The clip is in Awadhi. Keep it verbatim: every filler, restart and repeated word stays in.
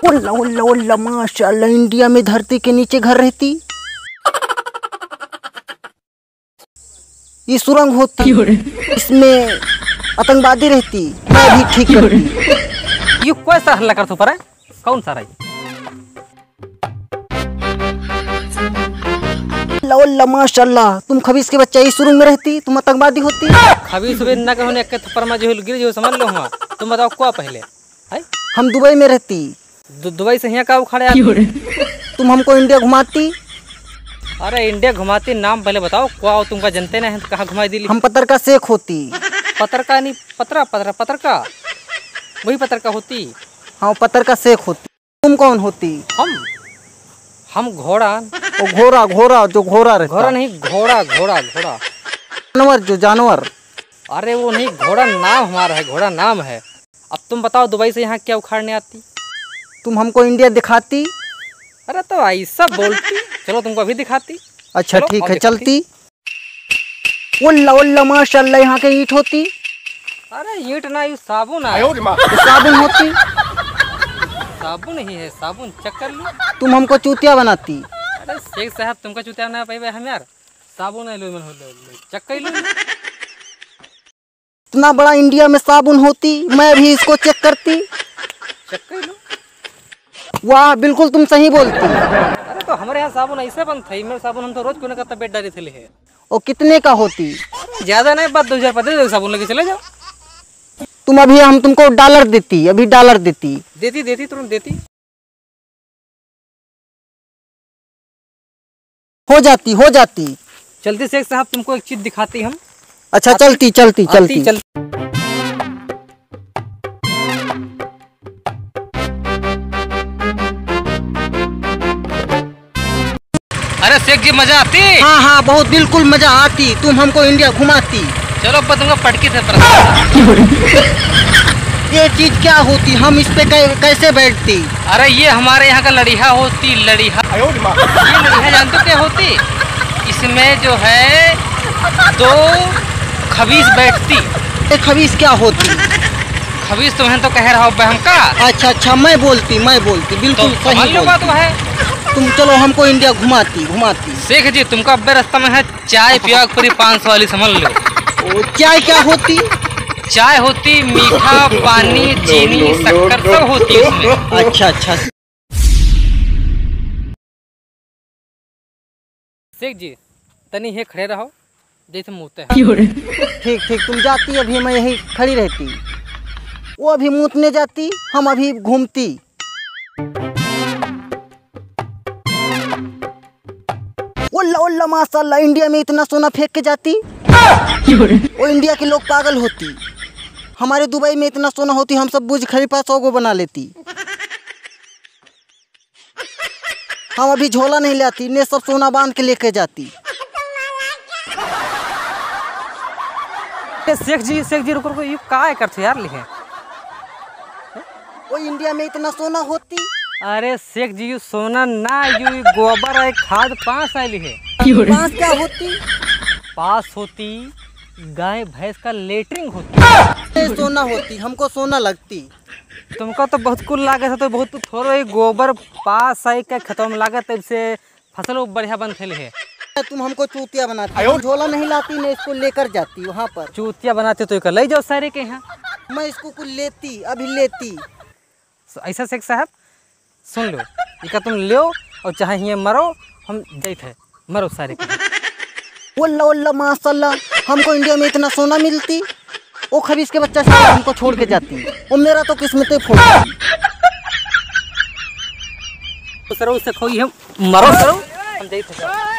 उल्ला, उल्ला, उल्ला, माशाल्लाह, इंडिया में धरती के नीचे घर रहती। ये सुरंग होती, क्यों रे? इसमें आतंकवादी रहती, मैं भी ठीक करती। यू कोई सा हल्ला करत हो पर है? कौन सा रही? ला, ला, माशाल्लाह, तुम खबीस के बच्चा, ये सुरंग में रहती, तुम आतंकवादी होती। खबीस उबीस ना कहो, एक के थप्पड़ में जो गिर जो, समझ लो हुआ। तुम बताओ क्या पहले? हैं? हम दुबई में रहती। दु-, दुबई से यहाँ का उखाड़े आती? तुम हमको इंडिया घुमाती। अरे इंडिया घुमाती, नाम पहले बताओ, क्या हो तुमका जनते नहीं है तो कहाँ घुमाई दिली? हम पतरका शेख होती। पतरका नहीं, पतरा, पतरा, पतरका, वही पतरका होती। हाँ, पतरका शेख होती। तुम कौन होती? हम, हम घोड़ा। ओ घोड़ा, घोड़ा, जो घोड़ा रहता। घोड़ा नहीं, घोड़ा, घोड़ा, घोड़ा। जानवर, जो जानवर। अरे वो नहीं, घोड़ा नाम हमारा है, घोड़ा नाम है। अब तुम बताओ, दुबई से यहाँ क्या उखाड़ने आती? तुम हमको इंडिया दिखाती। अरे तो ऐसा बोलती, चलो तुमको अभी दिखाती। अच्छा, चलो, ठीक है, चलती। उल्ला, उल्ला, माशाल्लाह, यहाँ के ईंट होती। अरे ईंट ना, यू साबुन है। तो साबुन होती। साबुन ही है, साबुन, check कर लो। तुम हमको चूतिया बनाती। अरे शेख साहब, तुमका चूतिया बना पाइबे हम यार। साबुन है, लो, लो, लो, check कर लो। इतना बड़ा इंडिया में साबुन होती, मैं भी इसको check करती। Check कर लो। वाह, बिल्कुल तुम सही बोलती। अरे तो हमारे यहाँ साबुन ऐसे बनत है, मेरे साबुन हम तो रोज कोने का तबियत डाली थे ले है। ओ कितने का होती? ज्यादा नहीं, बस दो हजार पा दे दो, साबुन लेके चले जाओ। तुम अभी, हम तुमको डॉलर देती, अभी डॉलर देती। देती, देती, तुरंत देती। हो जाती, हो जाती। चलते शेख साहब, तुमको एक चीज दिखाती हम। अच्छा, आप चलती, चलती, आती, चलती। चल- अरे शेख जी, मजा आती? हाँ, हाँ, बहुत, बिल्कुल मजा आती। तुम हमको इंडिया घुमाती। चलो, अब तुमको पटकी से पटकी। ये चीज क्या होती? हम इस पे कै-, कैसे बैठती? अरे, ये हमारे यहाँ का लड़िया होती, लड़िया। ये लड़िया जानते हो क्या होती? इसमें जो है दो खबीस बैठती। ये खबीस क्या होती? खबीस तुम्हें तो कह रहा हूँ बे हमका। अच्छा, अच्छा, मैं बोलती, मैं बोलती, बिल्कुल तो सही समझ लो बात बोलती। है। तुम चलो, हमको इंडिया घुमाती, घुमाती। शेख जी, तुमका अब्बे रास्ता में है चाय पिया पूरी पाँच सौ वाली, समझ लो। ओ, चाय क्या होती? चाय होती मीठा पानी, चीनी, शक्कर सब होती है उसमें। अच्छा, अच्छा। शेख जी, तनी हे खड़े रहो, जैसे मूते हैं। ठीक, ठीक, तुम जाती, अभी मैं यहीं खड़ी रहती। वो अभी मूतने जाती, हम अभी घूमती। उल्ला, उल्ला, माशाल्लाह, इंडिया में इतना सोना फेंक के जाती। वो इंडिया के लोग पागल होती। हमारे दुबई में इतना सोना होती, हम सब बुर्ज खलीफा सौ गो बना लेती। हम अभी झोला नहीं लाती, ने सब सोना बांध के लेके जाती। ए, शेख जी, शेख जी, रुको, रुको, ये का करत हो यार, लिखे? वो इंडिया में इतना सोना होती? अरे शेख जी, यू सोना ना, यू गोबर है, खाद पास आइली है। पास क्या होती? पास होती, गाय भैंस का लेटरिन होती। ये सोना होती, हमको सोना लगती। तुमका तो बहुत कुल लागत है, तो बहुत थोड़ो ही गोबर पास आई के खेतवा में लागत, तब से फसल वो बढ़िया बन खेले है। तुम हमको चूतिया बनाती, हम झोला नहीं लाती, नहीं इसको लेकर जाती वहाँ पर। चूतिया बनाते तो इका ले जाओ सारे के यहाँ। मैं इसको कुल लेती, अभी लेती। ऐसा शेख साहब, सुन लो, इका तुम लो और चाहे हिये मरो, हम जाइत है, मरो सारे के। वल्ला, वल्ला, माशाल्लाह, हमको इंडिया में इतना सोना मिलती, वो खबीस के बच्चा से हमको छोड़ के जाती, वो मेरा तो किस्मत ही फूट गई। तो सरो उससे खोई हम मरो सरो, हम जाइत है।